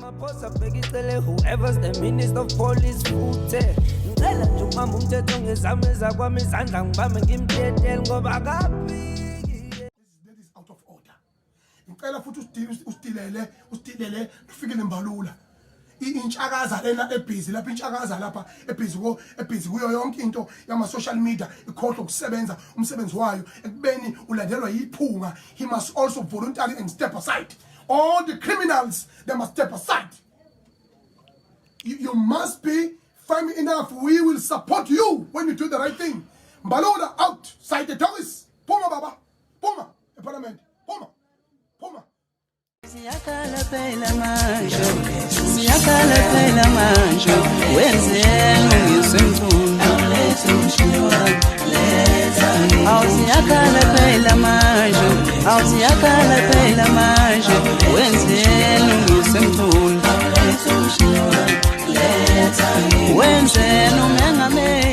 Ramaphosa bheka icele, whoever's the minister of police futhe. Ngicela nje ukubamba umthetho ngezami ezakwami izandla, ngibambe ngimtetele ngoba akaphiki. That is out of order. Ngicela futhi usidilele, usidilele ufikele Mbalula. Intshakaza lena ebhizi lapha, intshakaza lapha ebhizi ko ebhizi kuyo yonke into yama social media, ikhohlwa ukusebenza umsebenzi wayo ekubeni ulandelwa yiphunga. He must also voluntarily and step aside. All the criminals, they must step aside. You must be firm enough. We will support you when you do the right thing. Mbalula out side the towis. Phuma baba, phuma eParliament, phuma, phuma. Siyakhala phela manje, siyakhala phela manje, wenzeni ngisemthundu. Awu siyakhala phela manje, awu siyakhala phela manje, wenzeni ngisemthundu. Wenzeni umengameli.